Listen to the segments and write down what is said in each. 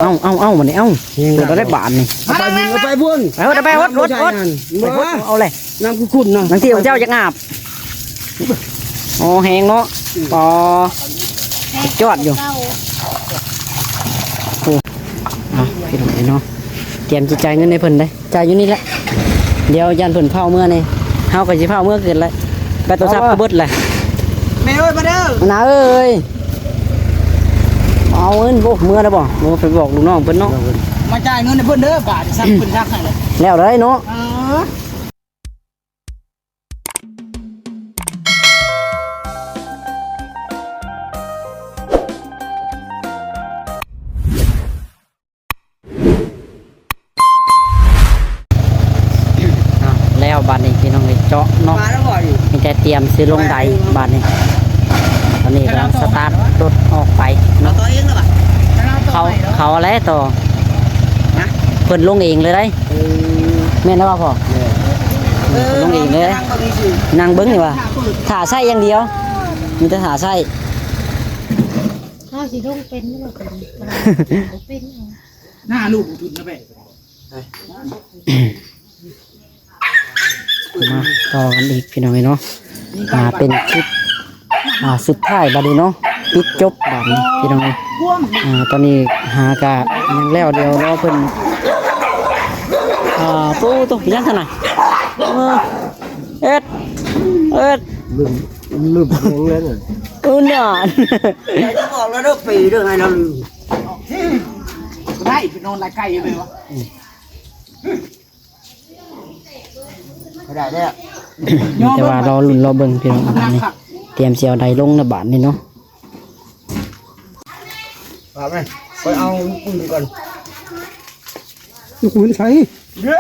ເອົາ ເອົາ ເອົາ ບາດນີ້ ເອົາ ເອົາໄດ້ບາດນີ້ ເອົາໄປພຸ້ນ ເອົາໄປພຸ້ນ ເອົາ ໄປພຸ້ນ ເອົາແຫຼະ ນ້ຳຂຸ່ນໆນະ ບາງທີເຈົ້າຢາກອາບ ອໍ ແຮງເນາະ ອໍ ສຸດຍອດຢູ່ ໂອ້ ເອົາ ພີ່ນ້ອງເອີຍເນາະ ຕຽມຊິຈ່າຍເງິນໃຫ້ເພິ່ນເດ້ ຈ່າຍຢູ່ນີ້ແຫຼະ ດຽວຢ້ານເພິ່ນຟ້າວເມືອນີ້ ເຮົາກໍຊິຟ້າວເມືອຄືກັນແຫຼະ ແບດໂທລະສັບກໍເບິດແຫຼະ ແມ່ເອີຍ ມາເດີ ນ້າເອີຍ ເອົາເງິນ ໂອ້ ເມືອແລ້ວບໍ່ ໂອ້ ໄປບອກລູກນ້ອງເພິ່ນເນາະ ມາຈ່າຍເງິນໃຫ້ເພິ່ນເດີ ບາດນີ້ ເພິ່ນຊັກໃຫ້ແລ້ວ ແລ້ວໄດ້ເນາະ ເອີ. ອ້າວ ແລ້ວບາດນີ້ພີ່ນ້ອງເອີຍ ເຈາະເນາະ ມາແລ້ວບໍ່ນີ້ ມີແຕ່ຕຽມຊິລົງໄດບາດນີ້ ຕອນນີ້ກຳລັງສະຕາດລົດອອກໄປເນາະ ເຂົ້າ ເຂົ້າແລ້ວຕໍ່ ຮະ ເພິ່ນລົງເອງເລີຍໄດ໋ ເອີ ແມ່ນແລ້ວວ່າພໍ່ ເອີ ເພິ່ນລົງເອງເລີຍ ນັ່ງເບິ່ງນີ້ວ່າ ຖ້າໃຊ້ຢ່າງດຽວ ມີແຕ່ຖ້າໃຊ້ ເຮົາຊິລົງເປັນຫຼືບໍ່ເປັນ ບໍ່ເປັນ ໜ້າລູກບຸນນະແບະ ມາຕໍ່ກັນອີກພີ່ນ້ອງເອີຍເນາະ ອ່າ ເປັນຄລິບ ອ່າ ສຸດທ້າຍບາດນີ້ເນາະ ປິດຈົບບາດນີ້ພີ່ນ້ອງເອີຍ ອ່າ ຕອນນີ້ຫາກະຍັງແລ້ວ ດຽວລໍເພິ່ນ ອ່າ ໂຕ ໂຕ ເປັນຫຍັງຊັ້ນນະ ເອີ ເຮັດ ເຮັດ ລືມ ລືມເພິ່ນແລ້ວນະ ເອີ ນານ ໄດ້ບອກແລ້ວເດີ ປີເດີ ໃຫ້ລາວລືມ ໄດ້ໄປນອນລາຍໄກ່ໄປວະ ໄດ້ແລ້ວ ມີແຕ່ວ່າລໍລຸ້ນລໍເບິ່ງພີ່ນ້ອງ ຕຽມຊິເອົາໄດລົງນະບາດນີ້ເນາະ ວ່າໄປ ໄປເອົາປືນກ່ອນ ປືນໃສ ເດ້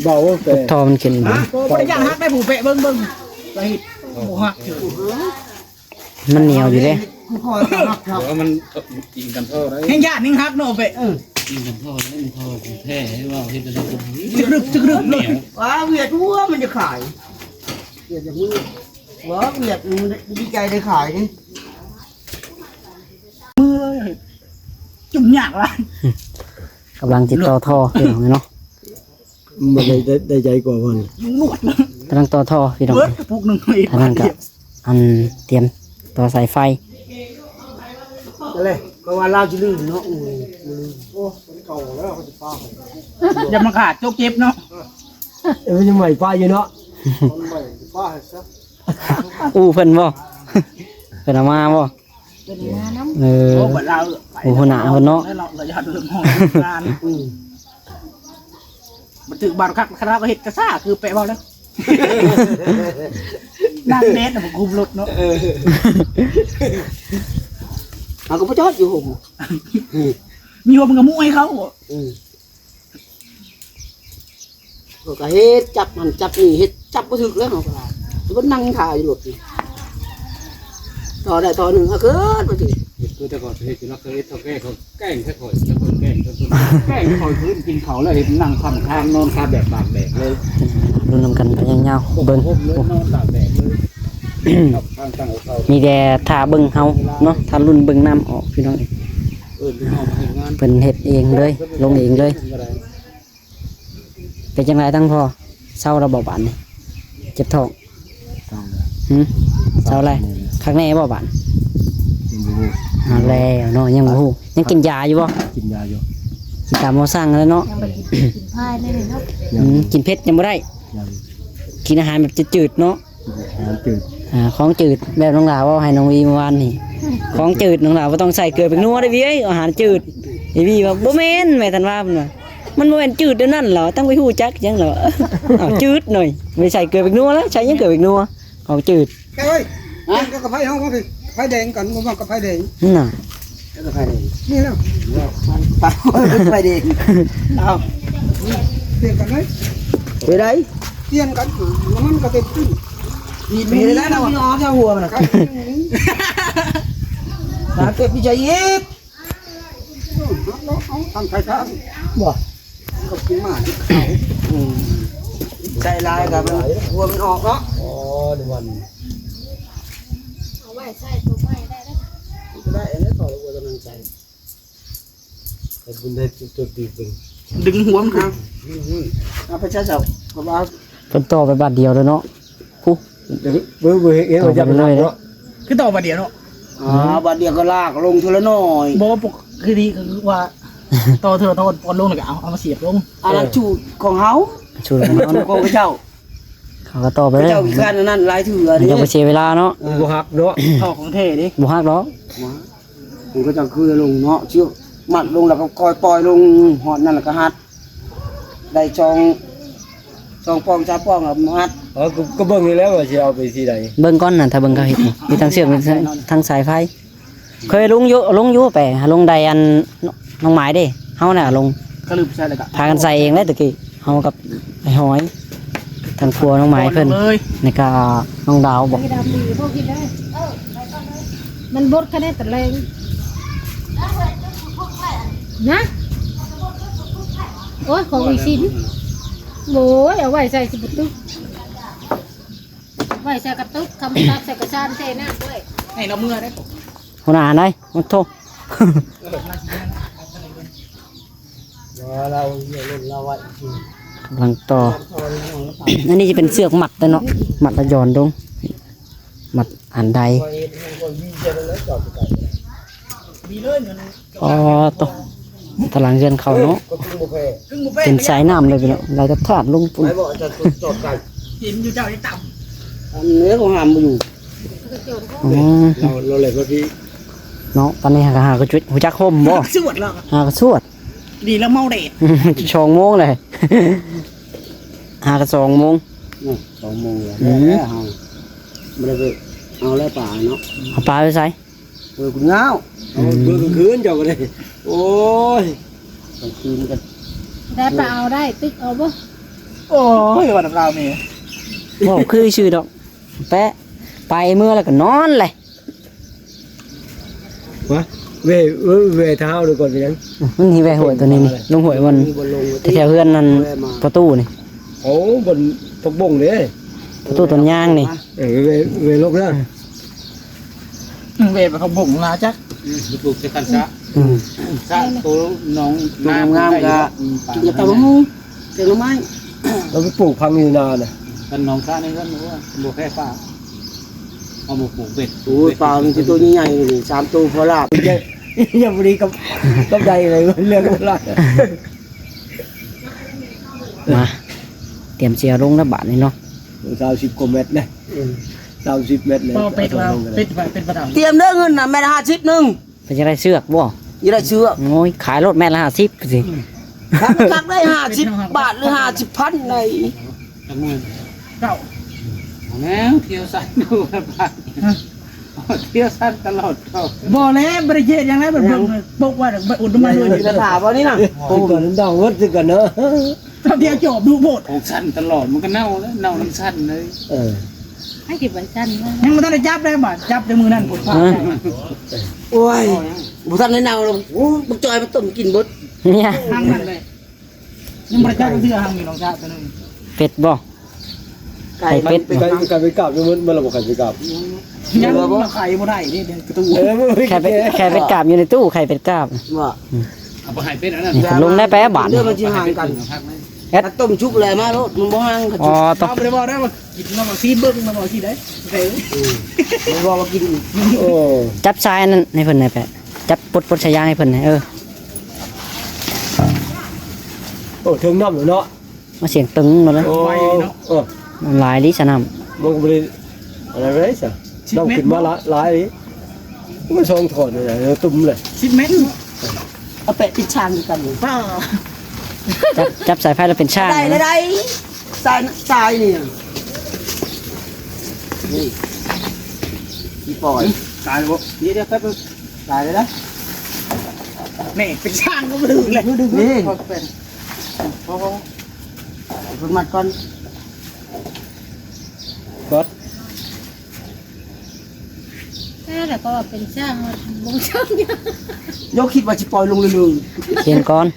ເບົາແຕ່ ທໍ່ມັນຂຶ້ນ ບໍ່ໄດ້ຢ້ານຫັກໄດ້ ຜູ້ເປະເບິ່ງ ເບິ່ງ ລະເຮັດບໍ່ຫັກ ມັນໜຽວຢູ່ເດ້ ເອີ ມັນອີງກັນທໍ່ໄດ້ ແຮງຢ້ານແຮງຫັກເນາະເປະ ເອີ ອີງກັນທໍ່ໄດ້ ມັນທໍ່ແທ້ ເວົ້າເຮັດຈັ່ງໃດກໍບໍ່ຮູ້ ຈະກະດຶກຈະກະດຶກເລີຍ ວ່າຫວຽດຫົວມັນຈະຂາຍ ຫວຽດຈະມື ວ່າຫວຽດມັນດີໃຈໄດ້ຂາຍເດ້ ມືເລີຍ ຈຸ່ມຍາກຫຼາຍ ກຳລັງຊິຕໍ່ທໍ່ພີ່ນ້ອງເນາະ ມັນໄດ້ ໄດ້ ໄດ້ໃຫຍ່ກວ່າບໍ່ນີ້ ກຳລັງຕໍ່ທໍ່ພີ່ນ້ອງ ເບິດກະປຸກໜຶ່ງ ທາງນັ້ນກະອັນຕຽມຕໍ່ສາຍໄຟ ນັ້ນແຫຼະ ເພາະວ່າລາວຊິລືມເນາະ ໂອ້ຍ ໂອ້ ເກົ່າແລ້ວ ເຂົາຈະປາ ຢ່າມາຂາດ ຈົກເຈັບເນາະ ເອີ ມັນຍັງໃໝ່ປາຢູ່ເນາະ ມັນໃໝ່ປາໃຫ້ຊະ ອູ້ເພິ່ນບໍ່ ເພິ່ນເອົາມາບໍ່? ເພິ່ນມານຳ ເອີ ໂອ້ ບັດລາວ ໂອ້ ຫົວໜ້າເພິ່ນເນາະ ແລ້ວເນາະ ລະຍະເລື່ອງຫ້ອງງານ ອືມ ມັນຖືກບາດຄັກ ຄະນະກໍເຮັດກະຊ້າ ຄືແປະເວົ້າແລ້ວ ນາງແດດນະ ມັນຄຸມລົດເນາະ ເອີ ເຮົາກໍບໍ່ຈອດຢູ່ໂຮມ ມີໂຮມມັນກໍມຸໃຫ້ເຂົາ ອືມ ເຂົາກໍເຮັດຈັບຫັ້ນຈັບນີ້ ເຮັດຈັບບໍ່ຖືກແລ້ວເນາະ ເຂົາກໍນັ່ງຖ້າຢູ່ລົດນີ້ ຕໍ່ໄດ້ຕໍ່ໜຶ່ງ ເອົາຂຶ້ນມາຊິ ເຮັດຄືແຕ່ກ່ອນເຮັດຢູ່ນະ ເຄີຍເຮັດເຖົ້າແກ່ເຂົາແກ້ງແທ້ຂ້ອຍ ແລ້ວເພິ່ນແກ້ງ ເພິ່ນແກ້ງຂ້ອຍຄືນກິນເຂົ້າແລ້ວເຮັດນັ່ງຄ້ຳຄາງນອນຄາແບບຕາກແດດເລີຍ ລຸ້ນນຳກັນໄປຍາວໆ ເບິ່ງ ເລີຍນອນຕາກແດດເລີຍ ມີແຕ່ຖ້າເບິ່ງເຮົາເນາະ ຖ້າລຸ້ນເບິ່ງນ້ຳອອກພີ່ນ້ອງ ເອີ ເພິ່ນເຮັດເອງເລີຍ ລົງເອງເລີຍ. ເປັນຈັ່ງໃດທັງພໍ່ ເຊົາແລ້ວບໍ່ບາດນີ້ ເຈັບທ້ອງ? ເຊົາແລ້ວ ຫື ເຊົາແລ້ວ ເຊົາແລ້ວ ຄັກແນ່ບໍ່ບາດ? ຍັງບໍ່ຮູ້ ເອົາແລ້ວເນາະ ຍັງບໍ່ຮູ້ ຍັງກິນຢາຢູ່ບໍ່? ກິນຢາຢູ່ ກິນຕາມໝໍສັ່ງແລ້ວເນາະ ຍັງບໍ່ກິນ ກິນພາຍແນ່ເນາະ ຍັງ ຫື ກິນເຜັດຍັງບໍ່ໄດ້ ຍັງ ກິນອາຫານແບບຈືດໆເນາະ ອາຫານຈືດ ອ່າ ຂອງຈືດ ແບບນ້ອງຫຼາເວົ້າໃຫ້ນ້ອງວີເມື່ອວານນີ້ ຂອງຈືດ ນ້ອງຫຼາບໍ່ຕ້ອງໃສ່ເກືອແປ້ງນົວເດ້ວີເອີຍ ອາຫານຈືດ ອີວີວ່າບໍ່ແມ່ນ ແມ່ທັນວາເພິ່ນວ່າ ມັນບໍ່ແມ່ນຈືດແນວນັ້ນລະ ຕ້ອງໄປຮູ້ຈັກຫຍັງລະ ອ້າວ ຈືດໜ້ອຍ ບໍ່ໄດ້ໃສ່ເກືອແປ້ງນົວລະ ໃສ່ຫຍັງເກືອແປ້ງນົວ ຂອງຈືດ ແກເອີຍ ຮະ ກິນກັບກະໄພເຮົາ ກະໄພແດງກັນ ບໍ່ມັກກະໄພແດງ ນັ້ນນະ ແລ້ວກະໄພແດງ ນີ້ແລ້ວ ໄຟແດງ ເອົາ ປ່ຽນກັນເລີຍ ເຮັດໃດ ປ່ຽນກັນ ນ້ຳມັນກະເຕັມຂຶ້ນ ມີແຕ່ນັ້ນເນາະ ເອົາຫົວມັນນະ ຕາເກັບວິໄຈອີກ ເອົາ ເອົາ ເອົາ ທາງໄທທາງ ບໍ່ ເຂົາກິນໝາກິນເຂົ້າ ອືມ ໃສ່ຫຼາຍກໍມັນ ຫົວມັນອອກເນາະ ອໍ ນີ້ມັນ ເອົາໄວ້ໃສ່ຕົວໃໝ່ໄດ້ເດ້ ໄດ້ ອັນນີ້ກໍຫົວຕົວນັ້ນໃສ່ ເຮັດບຸນໄດ້ຕົວຕີເປັນ ດຶງຫົວມັນຂຶ້ນ ອືມ ເອົາໄປຊະເຈົ້າ ກໍວ່າ ເພິ່ນຕໍ່ໄປບາດດຽວເລີຍເນາະ ຜູ້ ເບິ່ງ ເບິ່ງເຫັນວ່າຢາກໜັກເນາະ ຄືຕໍ່ບາດດຽວເນາະ ອ່າ ບາດດຽວກໍລາກລົງເທື່ອລະໜ້ອຍ ບໍ່ ປົກກະຕິກໍຄືວ່າ ຕໍ່ເທື່ອຕໍ່ປອນລົງ ແລ້ວກໍເອົາ ເອົາມາສຽບລົງ ອັນນັ້ນສູດຂອງເຮົາ ສູດຂອງເຮົາ ຂອງເຂົາເຈົ້າ ເຂົາກໍຕໍ່ໄປເລີຍ ເຂົາເຈົ້າຂີ້ຄ້ານອັນນັ້ນຫຼາຍເທື່ອເດ້ ຢ່າໄປເສຍເວລາເນາະ ເອີ ບໍ່ຫັກເນາະ ເຂົ້າຂອງແທ້ເດ້ ບໍ່ຫັກດອກ ມັນກໍຈະຄືລົງເນາະ ເຊືອກມັດລົງແລ້ວກໍຄ່ອຍປ່ອຍລົງ ຮອດນັ້ນແລ້ວກໍຮັດ ໄດ້ສອງ ສອງປ່ອງສາມປ່ອງກໍມັດ ເອີ ກໍ ກໍເບິ່ງຢູ່ແລ້ວວ່າຊິເອົາໄປທີ່ໃດ ເບິ່ງກ່ອນນະ ຖ້າເບິ່ງເຂົາເຮັດນີ້ ມີທັງເຊືອກ ມີທັງ ທັງສາຍໄຟ ເຄີຍລົງຢູ່ ລົງຢູ່ໄປ ລົງໄດ້ອັນ ນ້ອງໝາຍເດ້ ເຮົານະລົງ ກໍລືມໃສ່ແລ້ວກໍ ພາກັນໃສ່ເອງແຫຼະຕະກີ້ ເຮົາກັບອ້າຍຫອຍ ທັງຜົວນ້ອງໝາຍເພິ່ນ ແລ້ວກໍນ້ອງດາວບໍ ມັນບົດຄະແນນຕະແລງ ນະ ໂອ້ຍ ຂອງອີຊິນ ໂອ້ຍ ເອົາໄວ້ໃສ່ຊິບໍ່ຕຶກ ໄວ້ໃສ່ກະຕຸກ ຄຳຕັກໃສ່ກະຊານ ເທນ້ຳດ້ວຍ ໃຫ້ລາວເມືອເດ້ ຫົວໜ້າໃດ ໂອ້ໂທ ວ່າລາວເລື່ອງລົດລາວໄວ້ ກຳລັງຕໍ່ ອັນນີ້ຈະເປັນເຊືອກມັດເດ້ເນາະ ມັດລະຢອນລົງ ມັດອັນໃດ ມີເລີຍ ອໍ ໂຕ ຕາລາງເຮືອນເຂົາເນາະ ເປັນສາຍນ້ຳເລີຍພີ່ນ້ອງ ໄຫຼທາດໆລົງພຸ້ນ ເຫັນຢູ່ເຈົ້າໄດ້ຕຳ ອັນນີ້ກໍຫ້າມບໍ່ຢູ່ ອໍ ລາວ ລາວແລ່ນມາພີ້ ເນາະ ປານນີ້ຫາກະ ຫາກະຈຸດ ຮູ້ຈັກຮົ່ມບໍ່? ສວດລາວ ຫາກະສວດ ດີລາວເມົາແດດ ສອງໂມງເລີຍ ຫາກະສອງໂມງ ອືມ ສອງໂມງແລ້ວ ອືມ ເຮົາບໍ່ໄດ້ໄປເອົາແລ້ວປາເນາະ ເອົາປາໄປໃສ? ເອີ ຄຸນງາວ ອືມ ເບິ່ງກາງຄືນເຈົ້າກໍໄດ້ ໂອ້ຍ ກາງຄືນກໍ ໄດ້ປາເອົາໄດ້ ຕຶກເອົາບໍ່? ໂອ້ຍ ວ່ານຳລາວແມ່ ເວົ້າຄືຊື່ດອກ ແປະ ໄປເມືອແລ້ວກໍນອນແຫຼະ ວະ ເວ ເວ ເວທ້າວດູກ່ອນເປັນຫຍັງ? ມັນມີແວຫ້ວຍຕົວນີ້ນີ້ ລົງຫ້ວຍມັນ ແຖວເຮືອນນັ້ນ ປະຕູນີ້ ໂອ້ ບ່ອນຜັກບົ້ງເດ້ ປະຕູຕົ້ນຍາງນີ້ ເອີ ເວ ເວລົງເດີ ເວໄປຜັກບົ້ງນາຈັກ ອືມ ໄປປູກໃສ່ຄັນຊະ ອືມ ຊະໂຕໜອງ ໂຕງາມໆກໍ ອືມ ກິນກັບຕຳບັກຫຸ່ງ ແກງໜໍ່ໄມ້ ລາວໄປປູກພັງຢູ່ນານະ ຄັນໜອງຊະນີ້ກໍບໍ່ແພ້ປາ ເອົາມາປູກເບັດ ໂອ້ຍ ປາມັນຊິໂຕໃຫຍ່ໆນີ້ ສາມໂຕພໍລາບ ຍັງບໍ່ດີກັບ ກັບໃດເລີຍ ເລື່ອງບໍ່ລາບ ມາ ຕຽມຊິເອົາລົງແລ້ວບາດນີ້ເນາະ ຊາວສິບກວ່າແມັດນະ ອືມ ຊາວສິບແມັດເລີຍ ເປັດວ່າ ເປັດວ່າ ເປັດປະທຳ ຕຽມເດີ ເງິນນະແມັດຫ້າສິບໜຶ່ງ ເພິ່ນຢາກໄດ້ເຊືອກບໍ່? ຢາກໄດ້ເຊືອກ ໂອ້ຍ ຂາຍໂລດແມັດລະຫ້າສິບຊິ ຄັກໄດ້ຫ້າສິບບາດ ຫຼື ຫ້າສິບພັນໃດ ຈັກໝື່ນ ເກົ້າ ແນວທ່ຽວຊັ້ນຢູ່ບ້ານ ທ່ຽວຊັ້ນຕະຫຼອດ ບໍ່ແລ້ວ ບໍ່ໄດ້ເຮັດຫຍັງແລ້ວ ເບິ່ງ ປົກໄວ້ ອຸດນ້ຳມັນເລີຍ ຈະຖາມວ່ານີ້ນະ ໂອ້ ມັນຕ້ອງເວີດຄືກັນເນາະ ເຈົ້າດຽວຈອບດຸໂພດ ໂອ້ ສັ່ນຕະຫຼອດ ມັນກໍເນົ່າແລ້ວ ເນົ່ານຳສັ່ນເລີຍ ເອີ ໃຫ້ຊິໄປສັ່ນ ຍັງບໍ່ທັນໄດ້ຈັບໄດ້ບາດ ຈັບແຕ່ມື້ນັ້ນພຸ້ນ ຮະ ໂອ້ຍ ບໍ່ທັນໄດ້ເນົ່າດອກ ໂອ້ ບັກຈອຍມາຕົ້ມກິນເບິດ ເນຍ ທາງນັ້ນເລີຍ ຍັງບໍ່ໄດ້ຈັບເທື່ອ ຫາງມີນ້ອງຊາດຕົວໜຶ່ງ ເປັດບໍ່? ໄກ່ ໄຂ່ເປັດ ໄກ່ ໄກ່ໄປກາບຢູ່ ມັນ ມັນລະບໍ່ໄຂ່ໄປກາບ ຍັງມາໄຂບໍ່ໄດ້ເດ້ ເປັນປະຕູ ເອີ ໄຂ່ເປັດ ໄຂ່ເປັດກາບຢູ່ໃນຕູ້ ໄຂ່ເປັດກາບ ວ່າ ອືມ ເອົາໄປໃຫ້ເປັດອັນນັ້ນ ນີ້ກໍລົງໄດ້ໄປບາດ ເດີ ມັນຊິຫ່າງກັນ ເອັດ ຖ້າຕົ້ມສຸກແລ້ວມາໂລດ ມັນບໍ່ຫ່າງ ອໍ ຕ້ອງ ເຮົາບໍ່ໄດ້ເວົ້າໄດ້ວ່າກິນ ເຮົາວ່າຊີເບິ່ງ ເຮົາວ່າຊີ້ໄດ໋ ເອີ ອືມ ບໍ່ວ່າວ່າກິນ ໂອ້ ຈັບສາຍອັນນັ້ນໃຫ້ເພິ່ນແດ່ແປະ ຈັບປົດ ປົດສາຍຢາງໃຫ້ເພິ່ນແດ່ ເອີ ໂອ້ ເທິງນ້ຳເນາະ ມາສຽງຕຶງໂລດນະ ໂອ້ ໄວເນາະ ເອີ ມັນຫຼາຍລີ້ຊະນ້ຳ ມັນກໍບໍ່ໄດ້ອັນນັ້ນເລີຍຊະ ສິບ ນ້ຳຂຶ້ນມາ ເມດເນາະ ຫຼາຍ ຫຼາຍ ໂອ້ຍ ສອງທ່ອນເລີຍ ຕຸ້ມເລີຍ ສິບເມດ ເອົາແປະຕິດຊ່າງຄືກັນ ປ້າ ຈັບ ຈັບສາຍໄຟແລ້ວເປັນຊ່າງ ໄດ້ ໄດ້ ໄດ້ ສາຍ ສາຍນີ້ ນີ້ ຊິປ່ອຍ ຕາຍແລ້ວບໍ່? ດຽວໆ ແປັບໜຶ່ງ ຕາຍແລ້ວນະ ນີ້ເປັນຊ່າງກໍບໍ່ຖືກເລີຍ ນີ້ ເປັນ ພໍ ພໍ ເພິ່ນມັດກ່ອນ ກົດ ແຕ່ລະກໍວ່າເປັນຊ່າງ ບໍ່ຊ່າງ ໂຍຄິດວ່າຊິປ່ອຍລົງເລື້ອຍໆ ຂຽນກ່ອນ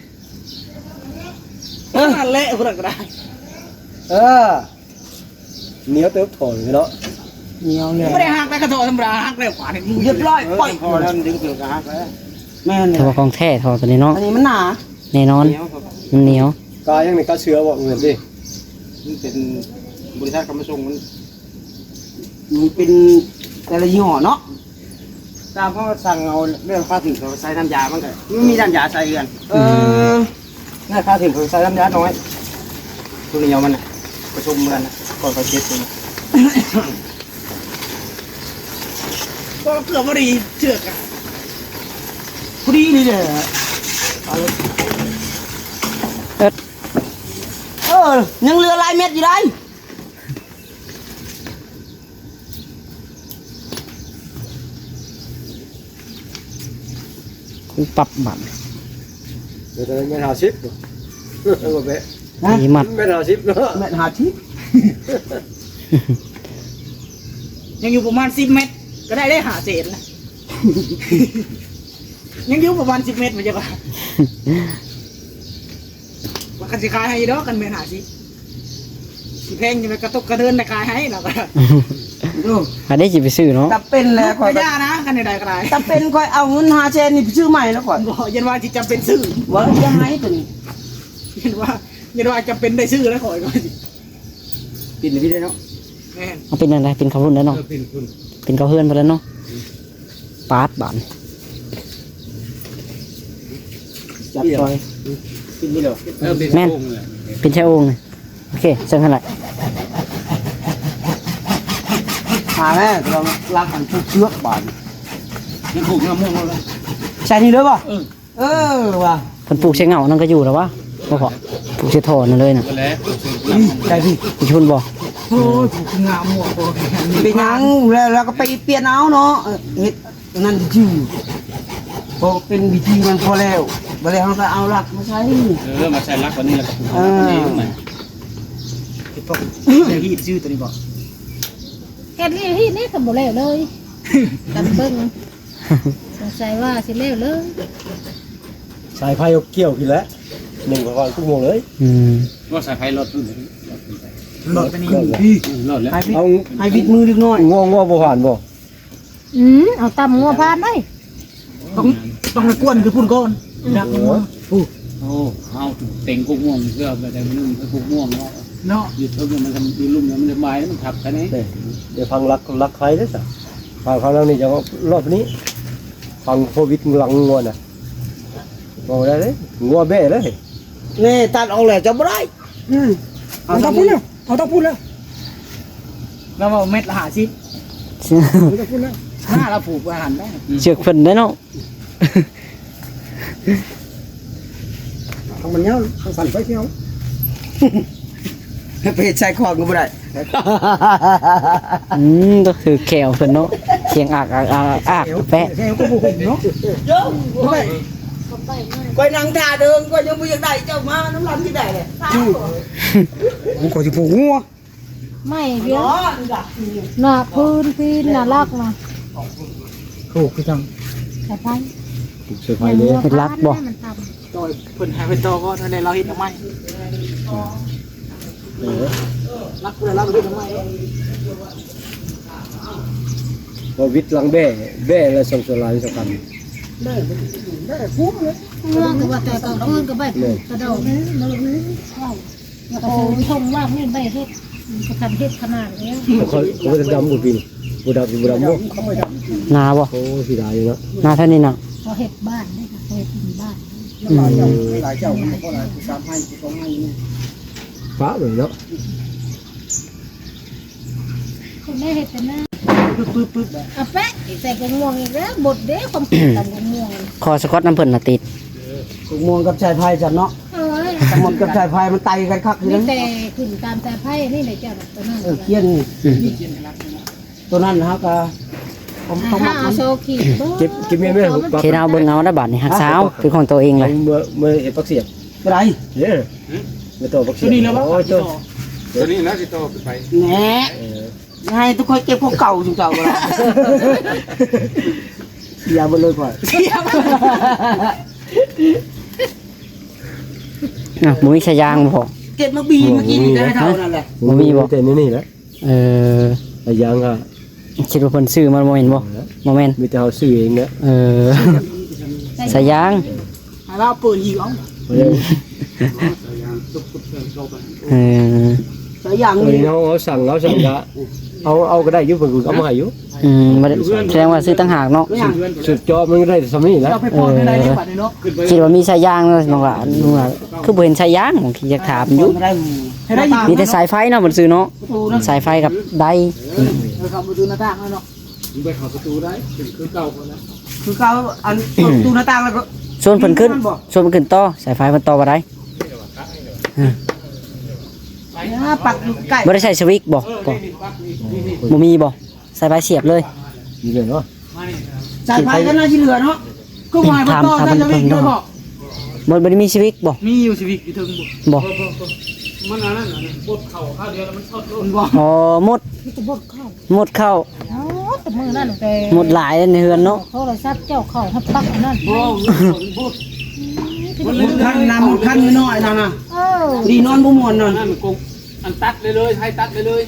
ເອີ ນັ້ນແຫຼະ ຜູ້ນັ້ນກໍໄດ້ ເອີ ໜຽວເຕີບທໍ່ນີ້ເນາະ ໜຽວແລ້ວ ບໍ່ໄດ້ຫັກໄດ້ ກະທໍ່ທຳມະດາ ຫັກແລ້ວປານນີ້ ຮຽບຮ້ອຍ ເອີ ປ່ອຍ ພໍແລ້ວ ມັນດຶງຂຶ້ນກໍຫັກແລ້ວ ແມ່ນແຫຼະ ຖືວ່າຂອງແທ້ທໍ່ຕົວນີ້ເນາະ ອັນນີ້ມັນໜາ ແນ່ນອນ ໜຽວ ມັນໜຽວ. ກາຫຍັງນີ້ ກາເສືອບໍ່? ແມ່ນຕິ ມັນເປັນບໍລິສັດເຂົາມາສົ່ງ ມັນ ມັນເປັນແຕ່ລະຍີ່ຫໍ້ເນາະ ຕາມເຮົາສັ່ງເອົາ ເລື່ອງຄາເຖິງເຂົາໃສ່ນ້ຳຢາ ມັນກະ ມັນມີນ້ຳຢາໃສ່ເຮືອນ ເອີ ອືມ ແນວຄາເຖິງເຂົາໃສ່ນ້ຳຢານ້ອຍ ຕົວໜຽວມັນນະ ປະສົມເມືອນນະ ກ່ອນເຂົາເກັບຕົວນີ້ ກໍເກືອບບໍ່ໄດ້ເຊືອກ ພໍດີນີ້ແຫຼະ ເອີ ຍັງເຫຼືອຫຼາຍເມັດຢູ່ໃດ. ປັບບາດ ເອີ ແຕ່ແມ່ນຫ້າສິບ ບໍ່ແບະ ຮະ ມີມັດ ແມ່ນຫ້າສິບເນາະ ແມ່ນຫ້າສິບ ຍັງຢູ່ປະມານສິບແມັດ ກໍໄດ້ ໄດ້ຫ້າແສນນະ ຍັງຢູ່ປະມານສິບແມັດ ມັນຈະວ່າ ວ່າຄັນຊິຂາຍໃຫ້ຢູ່ດອກ ຄັນແມ່ນຫ້າສິບ ຊິແພງຢູ່ແລ້ວ ກະຕົກກະເດີນໄດ້ຂາຍໃຫ້ລາວກະ ໂອ້ ອັນນີ້ຊິໄປຊື້ເນາະ ຈຳເປັນແລ້ວຂ້ອຍ ກະຢ່ານະ ຄັນໃດໆກໍໄດ້ ຈຳເປັນຂ້ອຍເອົາເງິນຫ້າແສນນີ້ໄປຊື້ໃໝ່ແລ້ວຂ້ອຍ ບໍ່ ຢ້ານວ່າຊິຈຳເປັນຊື້ ບໍ່ ຢ່າໃຫ້ຕົວນີ້ ຢ້ານວ່າ ຢ້ານວ່າຈຳເປັນໄດ້ຊື້ແລ້ວຂ້ອຍ ກໍຊິ ປິ່ນໄປພີ້ເດ້ເນາະ ແມ່ນ ເອົາ ເປັນຈັ່ງໃດ ເປັນເຂົ້າຮຸ້ນແລ້ວເນາະ ເອີ ເປັນເຂົ້າເຮືອນພຸ້ນແລ້ວເນາະ. ປາດບາດ ຈັບ ປ່ອຍ ກິນນີ້ເດີ ເອີ ແມ່ນ ເປັນຊາໂອ່ງນີ້ ໂອເຄ ເຊິ່ງຫັ້ນແຫຼະ ຫາແມ່ ລອງລັກມັນຜູກເຊືອກບາດ ຍັງຜູກງາມ່ວງແລ້ວ ໃສ່ນີ້ເດີບໍ່? ເອີ ເອີວ່າ ເພິ່ນປູກໃສ່ເຫງົ້ານັ້ນກໍຢູ່ແລ້ວວະ ບໍ່ພໍ ປູກໃສ່ທໍ່ນັ້ນເລີຍນະ ໄດ້ພີ່ ຢູ່ພຸ້ນບໍ່? ໂອ້ຍ ປູກງາມ່ວງ ເປັນຫຍັງ ແລ້ວ ແລ້ວກໍໄປປ່ຽນເອົາເນາະ ເຮັດ ອັນນັ້ນຈື່ ພໍເປັນວິທີມັນພໍແລ້ວ ບາດແລ້ວເຮົາກໍເອົາຫຼັກມາໃສ່ ເອີ ມາໃສ່ຫຼັກບາດນີ້ແລ້ວກໍ ເອີ ເຮັດພໍ ເຮັດຮີດຊື່ຕົວນີ້ບໍ່ ເຮັດຮີດນີ້ກໍບໍ່ແລ້ວເລີຍ ກັນເບິ່ງ ສົງໄສວ່າຊິແລ້ວເລີຍ ສາຍໄຟເອົາກ່ຽວພີ້ແຫຼະ ໜຶ່ງເຂົາວ່າກຸກໂມງເລີຍ ອືມ ວ່າສາຍໄຟລອດຂຶ້ນ ລອດຂຶ້ນໄປ ລອດໄປນີ້ ລອດແລ້ວ ເອົາ ໃຫ້ວິດມືເດັກນ້ອຍ ງົວ ງົວບໍ່ຜ່ານບໍ່? ອືມ ເອົາຕຳງົວຜ່ານໄດ້ ຕ້ອງ ຕ້ອງໃຫ້ກວນຢູ່ພຸ້ນກ່ອນ ອືມ ດັກງົວ ໂອ້ ເຮົາເຕັງກົກມ່ວງເພື່ອໄປໄດ້ມື້ໜຶ່ງຄືກົກມ່ວງເນາະ ເນາະ ຢູ່ເທິງມັນ ຢູ່ລຸ່ມມັນສະບາຍ ມັນທັບກັນນີ້ ເດ້ ເດຟັງຫຼັກ ຫຼັກໄຟເດ້ຊະ ຟັງ ຟັງຫຼັງນີ້ຈະລອດນີ້ ຟັງໂຄວິດຫຼັງງົວນະ ບໍ່ໄດ້ເດ້ ງົວແບ້ເດ້ ນີ້ຕັດອອກແລ້ວຈະບໍ່ໄດ້ ອືມ ເອົາຕາພຸ້ນແລ້ວ ເອົາຕາພຸ້ນແລ້ວ ລາວເວົ້າເມັດລະຫ້າສິບ ເອົາຕາພຸ້ນແລ້ວ ໜ້າລາວຜູກໄວ້ຫັ້ນໄດ໋ ເຊືອກເພິ່ນໄດ໋ເນາະ ທາງມັນຍາວ ທາງສັ້ນໄປທ່ຽວ ໄປເຮັດຊາຍຂອງກໍບໍ່ໄດ້ ອືມ ກໍຄືແຂວເພິ່ນເນາະ ຄຽງອາກ ອາກ ອາກ ອາກ ແປະ ແຂວກໍບໍ່ຫຸ້ມເນາະ ຂ້ອຍນັ່ງຖ້າເດີ ຂ້ອຍຍັງບໍ່ຢາກໄດ້ ເຈົ້າມານຳຫຼັງຊິໄດ້ແຫຼະ ອືມ ຂ້ອຍຊິຜູກງົວ ໄມ້ພຽງ ໜ້າພື້ນທີ່ໜ້າລັກນະ ຜູກຄືຫຍັງ? ສາຍໄຟ ຜູກສາຍໄຟເດ້ ເຮັດລັກບໍ່? ຕໍ່ ເພິ່ນໃຫ້ໄປຕໍ່ກ່ອນ ແລ້ວລາວເຮັດເອົາໃໝ່ ເອີ ລັກພຸ້ນລະ ລາວເຮັດເອົາໃໝ່ ບໍ່ວິດຫຼັງແບ້ ແບ້ແລະສອງສ່ວນຫຼາຍສຳຄັນ ແບ້ ແບ້ພຸ້ນເລີຍ ເມືອງກໍວ່າແຕ່ກາງຄືນກໍໄປ ແມ່ນ ກະດອກນີ້ ໂອ້ ຊົງວ່າມີໃບເຫັດ ມັນກໍທັນເຫັດຂະໜາດແລ້ວ ເຂົາ ເຂົາບໍ່ໄດ້ດຳບໍ່ປີນີ້ ບໍ່ດຳ ບໍ່ດຳບໍ່ ນາບໍ່? ໂອ້ ເສຍດາຍເນາະ ນາແຖວນີ້ນະ ເຂົາເຮັດບ້ານເດ້ ເຂົາເຮັດເປັນບ້ານ ອືມ ຫຼາຍເຈົ້າ ມັນບໍ່ພໍຫຼາຍ ສາມໄຮ່ ສອງໄຮ່ນີ້ ປະໄວ້ເນາະ ຄົນໄດ້ເຮັດແຕ່ໜ້າ ປຶບໆໆ ເອົາແປະ ໃສ່ກົກມ່ວງອີກແລ້ວ ບົດເດ້ ຄວາມຄິດຕຳກົກມ່ວງ ຂໍສະກອດນຳເພິ່ນນະຕິດ ກົກມ່ວງກັບສາຍໄຟຊັ້ນເນາະ ເອີຍ ສະໝົດກັບສາຍໄຟມັນໄຕ່ກັນຄັກຢູ່ ມີແຕ່ຂຶ້ນຕາມສາຍໄຟນີ້ແຫຼະເຈົ້າ ຕົວນັ້ນ ເອີ ຄຽນນີ້ ອືມ ຕົວນັ້ນເຮົາກໍຕ້ອງ ຕ້ອງມັດມັນ ເກັບ ເກັບແມ່ນໆ ເຄເອົາເບິ່ງເອົານະບາດນີ້ ຮັກສາເອົາ ເປັນຂອງຕົວເອງແຫຼະ ເມື່ອ ເມື່ອເຮັດປັກສຽບ ຕົວໃດ? ເດ້ ເມື່ອຕໍ່ປັກສຽບ ຕົວນີ້ແຫຼະບໍ່? ໂອ້ຍ ຕົວ ຕົວນີ້ນະຊິຕໍ່ໄປ ແນ່ ເອີ ຢ່າໃຫ້ທຸກຄົນເກັບຂອງເກົ່າ ຊຸມເຈົ້າກໍໄດ້ ເສຍເບິດເລີຍຂ້ອຍ ເສຍເບິດ ອ້າວ ບໍ່ມີສາຍຢາງບໍ່ພໍ? ເກັບມາບີເມື່ອກີ້ນີ້ໄດ້ເທົ່ານັ້ນແຫຼະ ບໍ່ມີບໍ່? ມີແຕ່ນີ້ແຫຼະ ເອີ ສາຍຢາງກໍ ຄິດວ່າເພິ່ນຊື້ມາບໍ່ແມ່ນບໍ່? ເອີ ບໍ່ແມ່ນ ມີແຕ່ເຮົາຊື້ເອງແຫຼະ ເອີ ແຕ່ ສາຍຢາງ ໃຫ້ລາວເປີດອີກເອົາ ເອີ ເອີ ສາຍຢາງ ເອີ ເຮົາ ເຮົາສັ່ງ ເຮົາສັ່ງກະເອົາ ເອົາກໍໄດ້ຢູ່ ເພິ່ນກໍເອົາມາໃຫ້ຢູ່. ອືມ ບໍ່ໄດ້ ສະແດງວ່າຊື້ຕ່າງຫາກເນາະ. ສຸດ ສຸດຈອບມັນກໍໄດ້ສ່ຳນີ້ແຫຼະ. ເອີ ຄິດວ່າມີສາຍຢາງເນາະ ນ້ອງຫຼ້າ ນ້ອງຫຼ້າ ຄືບໍ່ເຫັນສາຍຢາງ? ບາງທີຢາກຖາມຢູ່. ມີແຕ່ສາຍໄຟເນາະ ມັນຊື້ເນາະ ສາຍໄຟກັບໄດ. ເອີ ເຂົ້າປະຕູໜ້າຕ່າງເນາະ. ໄປເຂົ້າປະຕູໄດ້ ເປັນຄືເກົ່າພຸ້ນນະ ຄືເກົ່າ ອັນ ເປີດປະຕູໜ້າຕ່າງແລ້ວກໍ ຊວນເພິ່ນຂຶ້ນ ຊວນເພິ່ນຂຶ້ນຕໍ່ ສາຍໄຟມັນຕໍ່ບໍ່ໄດ້. ເອີ ປັກຢູ່ໃກ້ ບໍ່ໄດ້ໃສ່ສະວິກບໍ່? ບໍ່ ບໍ່ມີບໍ່? ສາຍໄຟສຽບເລີຍ ມີເລີຍເນາະ. ສາຍໄຟກໍໜ້າຊິເຫຼືອເນາະ ຄືວ່າໃຫ້ເພິ່ນຕໍ່ໃສ່ສະວິກເລີຍບໍ່? ບໍ່ ບໍ່ໄດ້ມີສະວິກບໍ່? ມີຢູ່ສະວິກຢູ່ເທິງບໍ່? ບໍ່ ມັນອັນນັ້ນ ບົດເຂົ້າຄາວດຽວແລ້ວມັນຊັອດໂລດ. ອໍ ມົດ ມີແຕ່ບົດເຂົ້າ ມົດເຂົ້າ. ອໍ ແຕ່ມື້ນັ້ນແຕ່ ມົດຫຼາຍໃນເຮືອນເນາະ. ໂທລະສັບເຈົ້າເຂົ້າຮອດປັກອັນນັ້ນ. ບໍ່ ບົດ ມັນຄັນນະ ມັນຄັນນ້ອຍໆນັ້ນນະ. ເອີ ດີນອນບໍ່ມ່ວນນັ້ນ ອັນນັ້ນກົງ ອັນຕັດເລີຍເລີຍ ໃຫ້ຕັດເລີຍເລີຍ.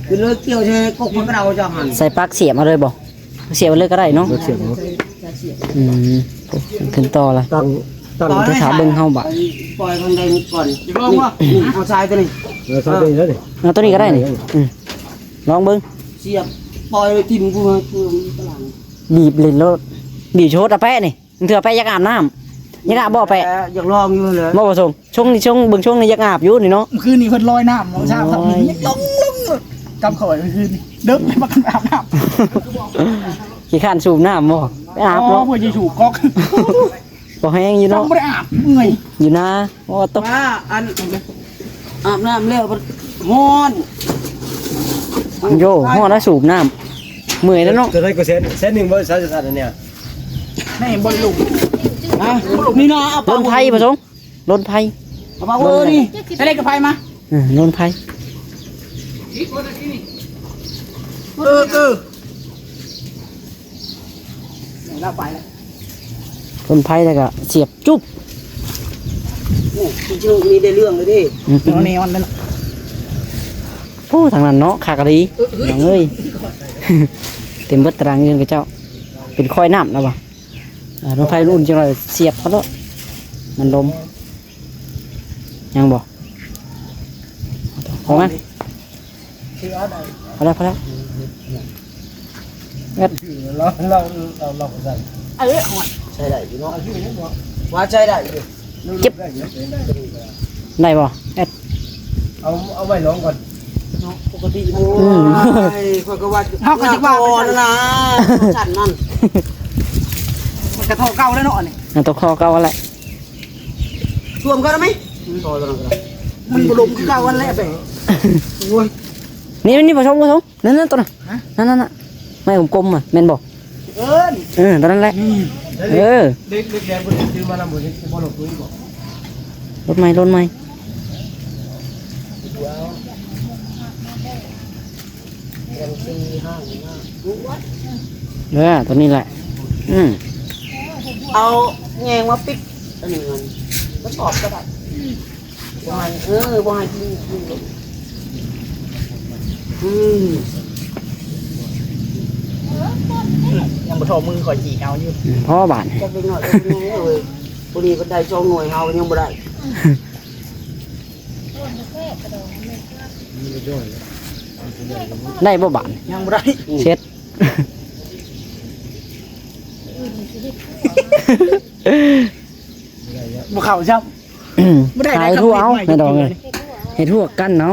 ຄືເລີຍກ່ຽວໃສ່ກົກພັກເຂົາເຈົ້າຫັ້ນ ໃສ່ປັກສຽບມາເລີຍບໍ່? ສຽບມາເລີຍກໍໄດ້ເນາະ. ສຽບເນາະ. ອືມ ຂຶ້ນຕໍ່ລະ ຕັ້ງ ຕັ້ງ ໄປຖ້າເບິ່ງເຮົາບາດ ປ່ອຍທາງໃດກ່ອນ. ນີ້ ນີ້ ເອົາຊາຍຕົວນີ້ ເອີ ຊາຍຕົວນີ້ເລີຍນີ້ ເອົາຕົວນີ້ກໍໄດ້ນີ້. ອືມ ລອງເບິ່ງ ສຽບ ປ່ອຍໄວ້ຖິ້ມຜູ້ ຜູ້ມີພະລັງ ບີບຫຼິ້ນໂລດ ບີບໂຊດອະແປະນີ້. ເທື່ອແປະຢາກອາບນ້ຳ ຢາກອາບບໍ່ແປະ? ຢາກລອງຢູ່ແຫຼະ ບໍ່ປະສົງ. ຊ່ວງນີ້ ຊ່ວງ ເບິ່ງຊ່ວງນີ້ຢາກອາບຢູ່ນີ້ເນາະ. ຄືນນີ້ເພິ່ນລອຍນ້ຳເນາະ ຊາວເຂົານີ້ຍັງລົງ ລົງຢູ່ກັບເຂົາໄວ້ຄືນນີ້ ເດິກໄປປາກັນອາບນ້ຳ. ຂີ້ຄ້ານສູບນ້ຳບໍ່? ໄປອາບເນາະ ເພື່ອຊິສູບກອກ ບໍ່ແຮງຢູ່ເນາະ ບໍ່ໄດ້ອາບ ເມື່ອຍ ຢູ່ນາ. ໂອ້ ຕະ ວ່າອັນ ອາບນ້ຳແລ້ວມັນຮ້ອນ. ໂຢ ຮ້ອນນະ ສູບນ້ຳ ເມື່ອຍແລ້ວເນາະ. ຕົວໃດກໍແສນ ແສນໜຶ່ງບໍ່? ສາມສິບ ອັນນີ້ ໃນບໍ່ໄດ້ລົງ ຮະ ນີ້ນະ ເອົາປາ ລົນໄພປະສົງ ລົນໄພ ເອົາປາ ເອີ ນີ້ ໃສ່ເລັກກັບໄພມາ ເອີ ລົນໄພ ເອີ ເອີ ແລ້ວໄປແລ້ວ ລົນໄພແລ້ວກໍສຽບຈຸບ. ໂອ້ ມີແຕ່ເລື່ອງເລີຍເດ້ ອືມ ເນອນແນ່ນອນເລີຍ. ໂອ້ ທາງນັ້ນເນາະ ຄັກອີ່ຫຼີ ເອີ ເອີຍ ເຕັມເບິດຕາລາງເຮືອນເຂົາເຈົ້າ ເປັນຄອຍນ້ຳແລ້ວບໍ່? ອ່າ ລົນໄຟອຸ່ນຈັກໜ້ອຍ ສຽບເອົາໂລດ ມັນລົມ. ຍັງບໍ່? ພໍໄໝ? ພໍແລ້ວ ພໍແລ້ວ. ເອີ ລອງ ລອງ ລອງ ລອງໃສ່ ເອີ ໃຊ້ໄດ້ຢູ່ເນາະ ວ່າໃຊ້ໄດ້ຢູ່. ເຈັບ ໄດ້ບໍ່ແອັດ? ເອົາ ເອົາໄວ້ລອງກ່ອນເນາະ ປົກກະຕິ. ໂອ້ຍ ຂ້ອຍກໍວ່າ ເຮົາກໍຊິວ່າໄປຊັ້ນລະ ຊັ້ນນັ້ນ ມັນກະທໍ່ເກົ່າແລ້ວເນາະ ອັນນີ້ ອັນໂຕຄໍເກົ່າຫັ້ນແຫຼະ. ຊວມເຂົາໄດ້ໄໝ? ຕໍ່ຕົວນັ້ນກໍໄດ້ ມັນບໍ່ລົງຄືເກົ່າຫັ້ນແຫຼະ. ໂອ້ຍ ນີ້ ນີ້ ປະສົງ ປະສົງ ນັ້ນໆ ຕົວນັ້ນ ຮະ ນັ້ນໆ ໄມ້ກົມໆ ອະ ແມ່ນບໍ່? ເອີ ເອີ ຕົວນັ້ນແຫຼະ ອືມ ເອີ ເຫຼັກ ເຫຼັກແຫຼມບໍ່ໄດ້ຊື້ມານຳ ບໍ່ໄດ້ຊື້ບໍ່ລົງ ບໍ່ ລົດໃໝ່ ລົດໃໝ່. ເອີ ຕົວນີ້ແຫຼະ ອືມ ເອົາແຍງມາປິດ ອັນນີ້ມັນ ມັນອອກກໍໄດ້ ບໍ່ໃຫ້ ເອີ ບໍ່ໃຫ້ກິນ ອືມ ຍັງບໍ່ທໍ່ມືຂ້ອຍຈີກເອົາຢູ່ ພໍບາດ ຈັກເດັກນ້ອຍຈັກຜູ້ໃຫຍ່ເອີຍ ຜູ້ນີ້ເພິ່ນໄດ້ສອງໜ່ວຍ ເຮົາຍັງບໍ່ໄດ້. ໄດ້ບໍ່ບາດ? ຍັງບໍ່ໄດ້ ເຊັດ ບໍ່ເຂົ້າຊ້ຳ ບໍ່ໄດ້ ຫາເຮັດຫົວເອົາ ແມ່ດອງເອີຍ ເຮັດຫົວກັນເອົາ.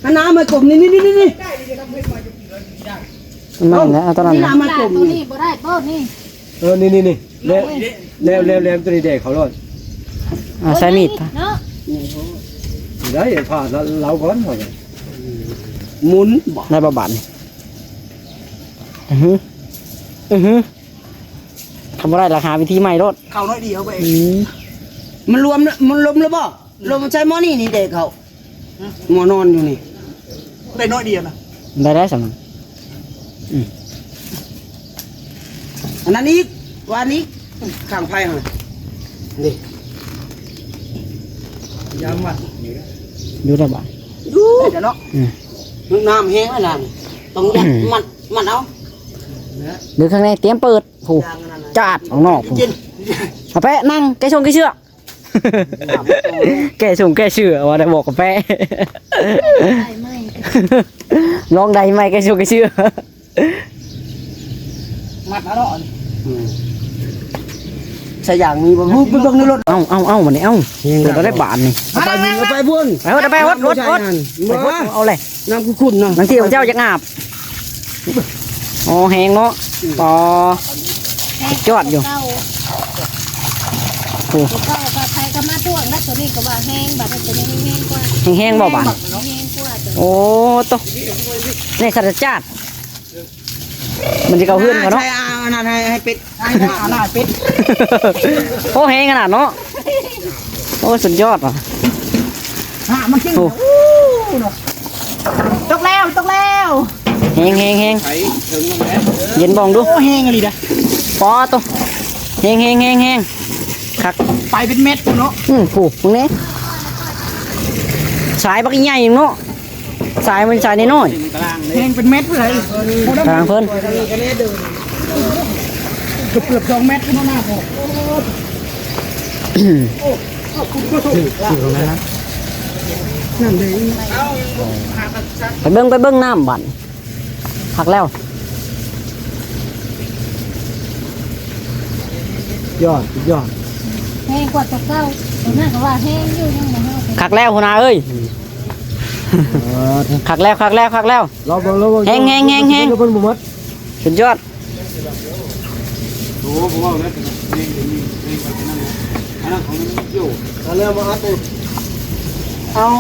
ອັນນັ້ນມາກົມ ນີ້ໆໆໆ ນັ້ນແຫຼະ ເອົາຕົວນັ້ນ ນີ້ນະ ມາກົມ ຕົວນີ້ ນີ້ບໍ່ໄດ້ບໍ່ນີ້. ເອີ ນີ້ໆໆ ແລ້ວ ແລ້ວ ແລ້ວ ແລ້ວຕົວນີ້ແດກເຂົາໂລດ ອ່າ ໃຊ້ມີດ ເນາະ ໄດ້ ຜ່າເຮົາກ່ອນ ໝຸນ ໄດ້ບໍ່ບາດນີ້? ອື ອື ຄັນບໍ່ໄດ້ລະຫາວິທີໃໝ່ໂລດ ເຂົ້າໜ້ອຍດຽວໄປ ອື ມັນລວມ ມັນລົມແລ້ວບໍ່? ລົມໃສ່ໝໍ້ນີ້ ນີ້ແດກເຂົາ ໝໍ້ນອນຢູ່ນີ້ ໄດ້ໜ້ອຍດຽວນະ ໄດ້ ໄດ້ສ່ຳນັ້ນ ອື ອັນນັ້ນອີກ ວານນີ້ ຂ້າງໄຟຫັ້ນ ນີ້ ຢາມມັດ ຢູ່ໄດ້ບໍ່? ຢູ່ໄດ້ເນາະ ອື ນ້ຳແຮງແລ້ວນະ ຕ້ອງຍັດ ອື ມັດ ມັດເອົາ. ດຶງຂ້າງໃນ ຕຽມເປີດ ຜູ້ ຈາດອອກນອກ ຜູ້ ເອົາແປະນັ່ງ ແກະຊົງແກະເຊືອກ ແກະຊົງແກະເຊືອກ ວ່າໄດ້ບອກກັບແປະ ໄດ້ໄໝ ລອງໄດ້ໄໝ ແກະຊົງແກະເຊືອກ. ມັດເອົາເນາະ ອືມ ໃສ່ຢາງມີບໍ່? ໄປເບິ່ງໃນລົດ ເອົາ ເອົາ ເອົາ ບັດນີ້ ເອົາ ເອົາໄດ້ບາດນີ້ ເອົາໄປພຸ້ນ ເອົາໄປ ເອົາໄປ ເອົາແຫຼະ ນ້ຳຂຸ້ນໆນະ ບາງທີເຈົ້າຢາກອາບ ໂອ້ ແຮງເນາະ ອືມ ປໍ ສຸດຍອດຢູ່ ໂອ້ ເກົ່າກໍໃຜກໍມາທວງແລ້ວ ໂຕນີ້ກໍວ່າແຮງ ບາດນີ້ໂຕນີ້ແຮງກວ່າ ແຮງໆບໍ່ບາດ ແຮງກວ່າ ໂອ້ ໂຕ ໃນສັດຈາດ ມັນຊິເຂົ້າເຮືອນເຂົາເນາະ ໃຊ້ ເອົາອັນນັ້ນໃຫ້ ໃຫ້ເປັດ ໃຫ້ໜ້າ ໜ້າເປັດ ໂອ້ ແຮງຂະໜາດເນາະ ໂອ້ ສຸດຍອດວ່ະ ຫາມາກິນ ໂອ້ ເນາະ ຕົກແລ້ວ ຕົກແລ້ວ ແຮງ ແຮງ ແຮງ ເຢັນບ່ອງດູ ໂອ້ ແຮງອີ່ຫຼີເດ້ ປໍໂຕ ແຮງ ແຮງ ແຮງ ແຮງ ຄັກ ໄປເປັນແມັດພຸ້ນເນາະ ອືມ ຜູ້ ເບິ່ງແດ່ ສາຍບັກໃຫຍ່ເນາະ. ສາຍມັນສາຍນ້ອຍໆ ແຮງເປັນແມັດເລີຍ ກາງເພິ່ນ ເກືອບ ເກືອບສອງແມັດພຸ້ນນະ ນັ້ນເດ້ ໄປເບິ່ງ ໄປເບິ່ງນ້ຳບັດ ຄັກແລ້ວ ຍອດ ຍອດ ແຮງກວ່າແຕ່ເກົ່າ ຕົວນັ້ນກໍວ່າແຮງຢູ່ ຍັງບໍ່ເຮົາ ຄັກແລ້ວຫົວໜ້າເອີຍ. ເອີ ຄັກແລ້ວ ຄັກແລ້ວ ຄັກແລ້ວ ລອງເບິ່ງ ລອງເບິ່ງ ແຮງ ແຮງ ແຮງ ແຮງ ເພິ່ນບໍ່ໝົດ ສຸດຍອດ ໂອ້ ບໍ່ເວົ້າແລ້ວ ອັນນັ້ນຂອງໂຍ ເອົາແລ້ວມາອັດ ເອົາ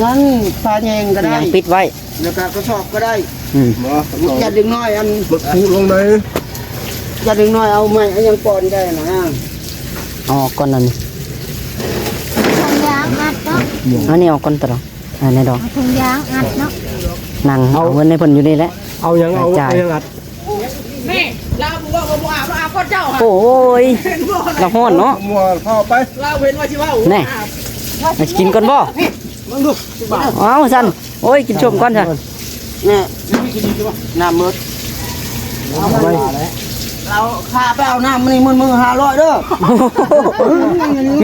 ນັ້ນ ຝາແຍງກໍໄດ້ ຍັງປິດໄວ້ ແລ້ວກໍກະສອບກໍໄດ້ ອືມ ບໍ່ ຢ່າເດັກນ້ອຍ ອັນ ບັກຄູດລົງໃດ ຢ່າເດັກນ້ອຍ ເອົາໄມ້ ເອົາຫຍັງປ້ອນໄດ້ນະ ເອົາອອກກ່ອນນັ້ນ ທາງຢາງອັດເນາະ ເອົານີ້ອອກກ່ອນຕະຫຼອດ ອັນນີ້ດອກ ເອົາຖົງຢາງອັດເນາະ ນັ່ງເອົາເງິນໃຫ້ເພິ່ນຢູ່ນີ້ແຫຼະ ເອົາຫຍັງ ເອົາ ຈ່າຍ ເອົາຫຍັງອັດ ນີ້ ລາວບໍ່ເວົ້າ ບໍ່ອາບ ລາວອາບກ່ອນເຈົ້າ ໂອ້ຍ ລາວຮ້ອນເນາະ ມົວເຂົ້າໄປ ລາວເຫັນວ່າຊິເວົ້າ ແນ່ ອາບ ມາກິນກ່ອນບໍ່? ເບິ່ງດູ ເອົາຊັ້ນ ໂອ້ຍ ກິນຊົມກ່ອນຊະ ແນ່ ນ້ຳໝົດ ເອົາໄປ ລາວພາໄປເອົານ້ຳນີ້ ມື້ ມື້ຫ້າຮ້ອຍເດີ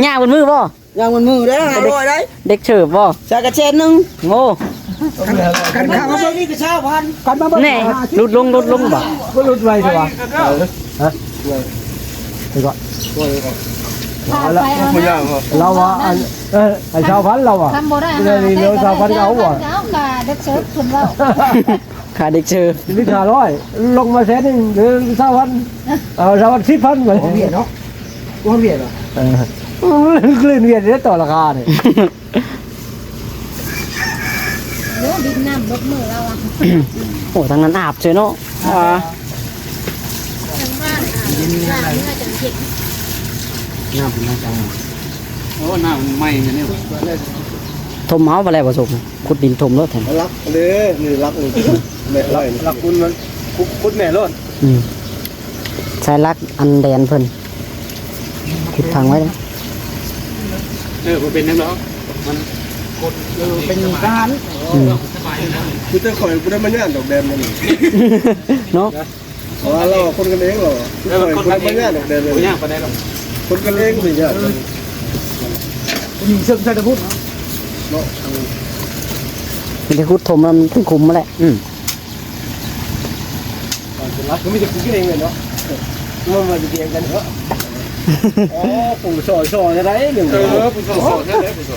ຍາກເບິດມື້ບໍ່? ຍາກເບິດມື້ເດີ ຫ້າຮ້ອຍໄດ໋ ເດັກເສີບບໍ່? ໃສ່ກະແສນໜຶ່ງ ໂອ້ ຄັນ ຄັນເຂົ້າມາເບິ່ງນີ້ກໍຊາວພັນ ຄັນມາເບິ່ງ ແນ່ ຫຼຸດລົງ ຫຼຸດລົງບໍ່? ບໍ່ຫຼຸດໄວແທ້ຫວາ ຮະ? ໄປກ່ອນ ເອົາລະ ລາວວ່າ ອັນ ເອີ ໃຫ້ຊາວພັນລາວວ່າ ຄັນບໍ່ໄດ້ ເຫຼືອຊາວພັນກໍເອົາບໍ່? ເອົາກະເດັກເສີບເພິ່ນເວົ້າ ຄ່າເດັກເສີບ ມີຫ້າຮ້ອຍ ລົງມາແສນໜຶ່ງ ຫຼືຊາວພັນ ເອົາຊາວພັນ ສິບພັນໄປ ໂອ້ ວຽດເນາະ ໂອ້ ວຽດເນາະ ເອີ ເລື່ອນວຽດເດ້ຕໍ່ລາຄານີ້ ໂອ້ ດິນນ້ຳເບິດມື້ລາວວ່າ ໂອ້ ທາງນັ້ນອາບເຊີຍເນາະ ອ່າ ນ້ຳມັນຈັງ ໂອ້ ນ້ຳມັນໃໝ່ແນວນີ້ ຖົມເອົາໄປແລ້ວບໍ່ສົມ ຂຸດດິນຖົມໂລດແທ້ ຫຼັກເດ້ ນີ້ຫຼັກນີ້ ແມ່ນໄວ້ ຫຼັກຂຸດມັນ ຂຸດ ຂຸດແມ່ນໂລດ ອືມ ໃຊ້ຫຼັກອັນແດນເພິ່ນ ຂຸດຝັງໄວ້ເດ້ ເອີ ບໍ່ເປັນຫຍັງດອກ ມັນ ເອີ ເປັນທະຫານ ອືມ ຄືແຕ່ຂ້ອຍບໍ່ໄດ້ມາຍານດອກແດນນັ້ນ ເນາະ ເພາະວ່າລາວຄົນກັນເອງ ລາວ ເອີ ຂ້ອຍບໍ່ໄດ້ມາຍານດອກແດນນັ້ນ ບໍ່ຍາກປານໃດດອກ ຄົນກັນເອງຊິຍາກ ຜູ້ຍິງເຊິ່ງໃສ່ຕະພຸດເນາະ ເນາະ ມີແຕ່ຂຸດຖົມ ມັນເປັນຂຸມຫັ້ນແຫຼະ ອືມ ມັນມີແຕ່ກິນເອງເລີຍເນາະ ມັນມາກິນເອງກັນເນາະ ອໍ ປູ່ຊໍຊໍແທ້ໃດ ເອີ ປູ່ຊໍຊໍແທ້ໃດ ປູ່ຊໍ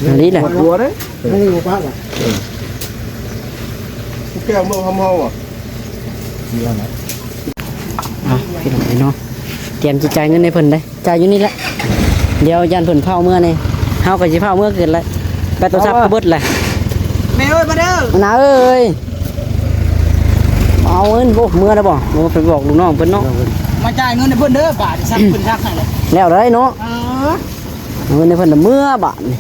ອັນນີ້ແຫຼະ ຫົວເດ້ ອັນນີ້ບໍ່ປາກລະ ເອີ ແກ້ວເມືອງຄຳເຮົາອະ ເອົາ ພີ່ນ້ອງເອີຍເນາະ ຕຽມຊິຈ່າຍເງິນໃຫ້ເພິ່ນເດ້ ຈ່າຍຢູ່ນີ້ແຫຼະ ດຽວຢ້ານເພິ່ນຟ້າວເມືອແດ່ ເຮົາກໍຊິຟ້າວເມືອຄືກັນແຫຼະ ແບດໂທລະສັບກໍເບິດແຫຼະ ແມ່ເອີຍ ມາເດີ ນ້າເອີຍ ເອົາເງິນ ໂອ້ ເມືອແລ້ວບໍ່? ໂອ້ ໄປບອກລູກນ້ອງເພິ່ນເນາະ ມາຈ່າຍເງິນໃຫ້ເພິ່ນເດີ ບາດນີ້ ສັກເພິ່ນສັກໃຫ້ແລ້ວ ແລ້ວໄດ້ເນາະ ເອີ ເອົາເງິນໃຫ້ເພິ່ນແລ້ວເມືອບາດນີ້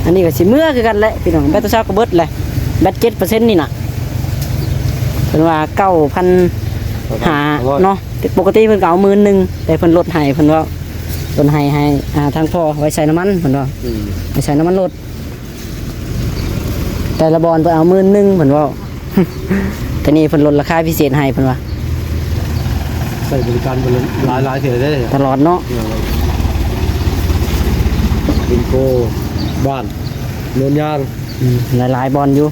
ອັນນີ້ກໍຊິເມືອຄືກັນແຫຼະ ພີ່ນ້ອງ ແບດໂທລະສັບກໍເບິດແຫຼະ ແບດເຈັດເປີເຊັນນີ້ນະ ເພິ່ນວ່າເກົ້າພັນຫ້າເນາະ ແຕ່ປົກກະຕິເພິ່ນກໍເອົາໝື່ນໜຶ່ງ ແຕ່ເພິ່ນລົດໃຫ້ ເພິ່ນວ່າລົດໃຫ້ ໃຫ້ ອ່າ ທາງພໍ່ໄວ້ໃສ່ນ້ຳມັນ ເພິ່ນວ່າ ອືມ ໄວ້ໃສ່ນ້ຳມັນລົດ ແຕ່ລະບ່ອນເພິ່ນເອົາໝື່ນໜຶ່ງ ເພິ່ນເວົ້າ ແຕ່ນີ້ເພິ່ນລົດລາຄາພິເສດໃຫ້ ເພິ່ນວ່າ ໃຊ້ບໍລິການເພິ່ນຫຼາຍໆເທື່ອເດ້ ຕະຫຼອດເນາະ. ເອີ ບິງໂກ ບ້ານໂນນຍາງ ອືມ ຫຼາຍໆບ່ອນຢູ່.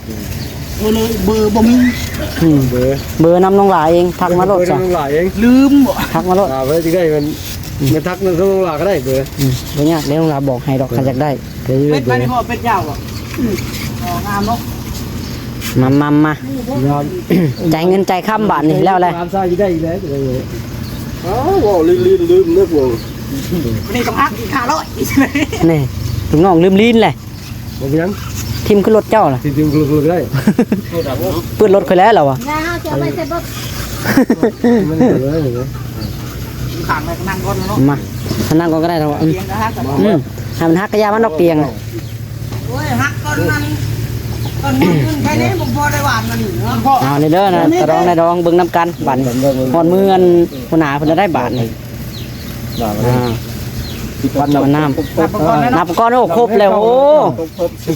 ເອີ ເບີບໍ່ມີ. ອືມ ເບີ ເບີນຳນ້ອງຫຼ້າເອງ ທັກມາໂລດຊະ. ເບີນຳນ້ອງຫຼ້າເອງ ລືມບໍ່ ທັກມາໂລດ. ອ່າ ເພິ່ນຊິໄດ້ ແມ່ນ ອືມ ແມ່ນທັກນຳນ້ອງຫຼ້າກໍໄດ້ເບີ. ອືມ ບໍ່ຍາກເດ້ ນ້ອງຫຼ້າບອກໃຫ້ດອກ ຄັນຢາກໄດ້. ເປັດມານີ້ພໍ່ ເປັດຍາວບໍ່? ອືມ ອໍ ງາມເນາະ. ມາ ມາ ມາ ງາມ. ຈ່າຍເງິນຈ່າຍຄຳບາດນີ້ແລ້ວແຫຼະ. ຕາມຊາຍຊິໄດ້ອີກແລ້ວ. ອ້າວ ເວົ້າລີນໆ ລືມເດີພວກນີ້ ຕ້ອງຫັກອີກຫ້າຮ້ອຍ. ນີ້ ລູກນ້ອງລືມລີນແຫຼະ. ບໍ່ເປັນຫຍັງ ຖິ້ມຄືລົດເຈົ້າລະ. ຖິ້ມຄືລົດກໍໄດ້ ເປື້ອນລົດຂ້ອຍແລ້ວລະວ່າ. ຢ່າ ເຮົາຈະເອົາໄປໃສ່ເບິກ ມັນເລີຍ. ຂ້າງໄປນັ່ງກ່ອນເນາະ. ມາ ນັ່ງກ່ອນກໍໄດ້ດອກ. ອືມ ອືມ ໃຫ້ມັນຫັກກະຢ່າມັນດອກຕຽງ. ໂອ້ຍ ຫັກກ່ອນນັ້ນ ກ່ອນມັນຂຶ້ນໄປເດ້ ບໍ່ພໍໄດ້ຫວານມັນເນາະ. ເອົາເດີນະ ຕາດອງນາຍດອງ ເບິ່ງນຳກັນບາດນີ້. ຮອດມື້ອັນຫົວໜ້າເພິ່ນລະໄດ້ບາດນີ້. ອ່າ ສິບພັນ ເອົານ້ຳ ນັບກ່ອນນະ ນັບກ່ອນ. ໂອ້ ຄົບແລ້ວ. ໂອ້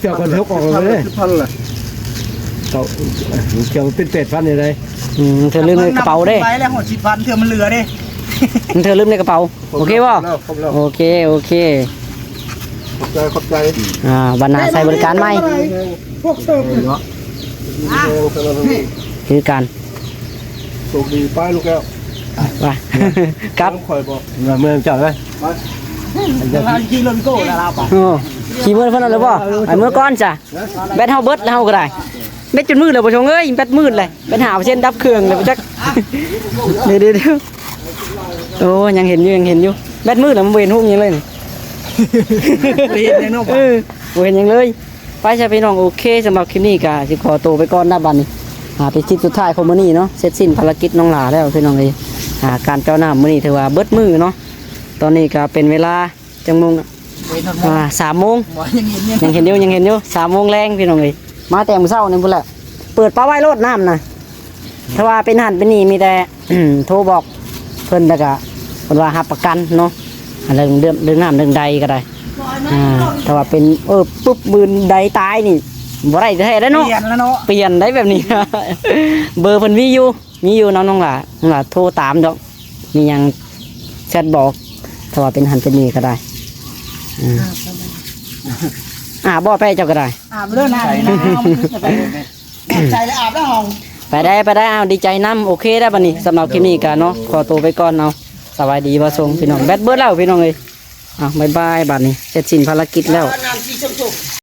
ເຈົ້າຄົນເຮົາອອກເລີຍ ສິບພັນລະ. ເຈົ້າ ເຈົ້າເປັນແປດພັນໄດ້. ອືມ ເທື່ອລືມໃນກະເປົາເດ້ ໄປແລ້ວ ຮອດສິບພັນ ເທື່ອມັນເຫຼືອເດ້. ເທື່ອລືມໃນກະເປົາ. ໂອເຄບໍ່? ຄົບແລ້ວ ຄົບແລ້ວ. ໂອເຄ ໂອເຄ. ຂອບໃຈ ຂອບໃຈ. ອ່າ ບັນຫາໃຊ້ບໍລິການໃໝ່ ພວກເສີບເນາະ ຄືກັນ. ໂຊກດີໄປລູກແກ້ວ ໄປ ກັບ ຂ້ອຍບໍ່ ເມືອງເຈົ້າເລີຍ. ໄປ ຂີ່ລົດໂກ້ແລ້ວລາວໄປ. ໂອ້ ຂີ່ເມືອເພິ່ນເອົາເລີຍບໍ່? ໄປເມືອກ່ອນຊະ. ແບັດເຮົາເບິດແລ້ວເຮົາກໍໄດ້ ແບັດຈົນມືດແລ້ວ ບໍ່ຊົງເອີຍ. ແບັດມືດແລ້ວ ແບັດຫ້າເປີເຊັນ ດັບເຄື່ອງແລ້ວຈັກ. ເດີໆໆ ໂອ້ ຍັງເຫັນຢູ່ ຍັງເຫັນຢູ່. ແບັດມືດແລ້ວ ມັນບໍ່ເຫັນຮຸ່ງຫຍັງເລີຍນີ້. ບໍ່ເຫັນຫຍັງເນາະ. ເອີ ບໍ່ເຫັນຫຍັງເລີຍ. ໄປຊະພີ່ນ້ອງ ໂອເຄ ສຳລັບຄລິບນີ້ກໍຊິຂໍໂຕໄປກ່ອນນະບັດນີ້. ອ່າ ເປັນຄລິບສຸດທ້າຍຂອງມື້ນີ້ເນາະ ເສັດສິ້ນພາລະກິດນ້ອງຫຼ້າແລ້ວພີ່ນ້ອງເອີຍ. ອ່າ ການເຈາະນ້ຳມື້ນີ້ຖືວ່າເບິດມື້ເນາະ. ຕອນນີ້ກໍເປັນເວລາຈັກໂມງ? ອ່າ ສາມໂມງ. ຍັງເຫັນຢູ່ ຍັງເຫັນຢູ່ ສາມໂມງແລງພີ່ນ້ອງເອີຍ. ມາແຕ່ມື້ເຊົ້ານີ້ພຸ້ນແຫຼະ ເປີດປະໄວ້ໂລດນ້ຳນະ. ຖ້າວ່າເປັນຫັ້ນເປັນນີ້ ມີແຕ່ ໂທບອກເພິ່ນ ແລ້ວກະເພິ່ນວ່າຮັບປະກັນເນາະ ອັນເລື່ອງ ເລື່ອງ ເລື່ອງນ້ຳເລື່ອງໃດກໍໄດ້. ອ່າ ຖ້າວ່າເປັນ ເອີ ປຶບ ມື້ໃດຕາຍນີ້ ບໍ່ໄດ້ແທ້ເດ້ເນາະ. ປ່ຽນແລ້ວເນາະ ປ່ຽນໄດ້ແບບນີ້. ເບີເພິ່ນມີຢູ່ ມີຢູ່ນຳນ້ອງຫຼ້າ ນ້ອງຫຼ້າໂທຕາມດອກ ມີຫຍັງແຊັດບອກ ຖ້າວ່າເປັນຫັ້ນເປັນນີ້ກໍໄດ້. ອືມ ອາບບໍ່ແປ້ເຈົ້າກໍໄດ້ ອາບເລີຍນະ. ໃຈລະອາບແລ້ວເຮົາ ໄປໄດ້ ໄປໄດ້. ອ້າວ ດີໃຈນຳ. ໂອເຄແລ້ວບັດນີ້ ສຳລັບຄລິບນີ້ກໍເນາະ ຂໍໂຕໄປກ່ອນເນາະ. ສະບາຍດີບ່າວຊົງພີ່ນ້ອງ. ແບັດເບິດແລ້ວພີ່ນ້ອງເອີຍ. ເອົາ ບາຍບາຍ ບາດນີ້ເສັດສິ້ນພາລະກິດແລ້ວ.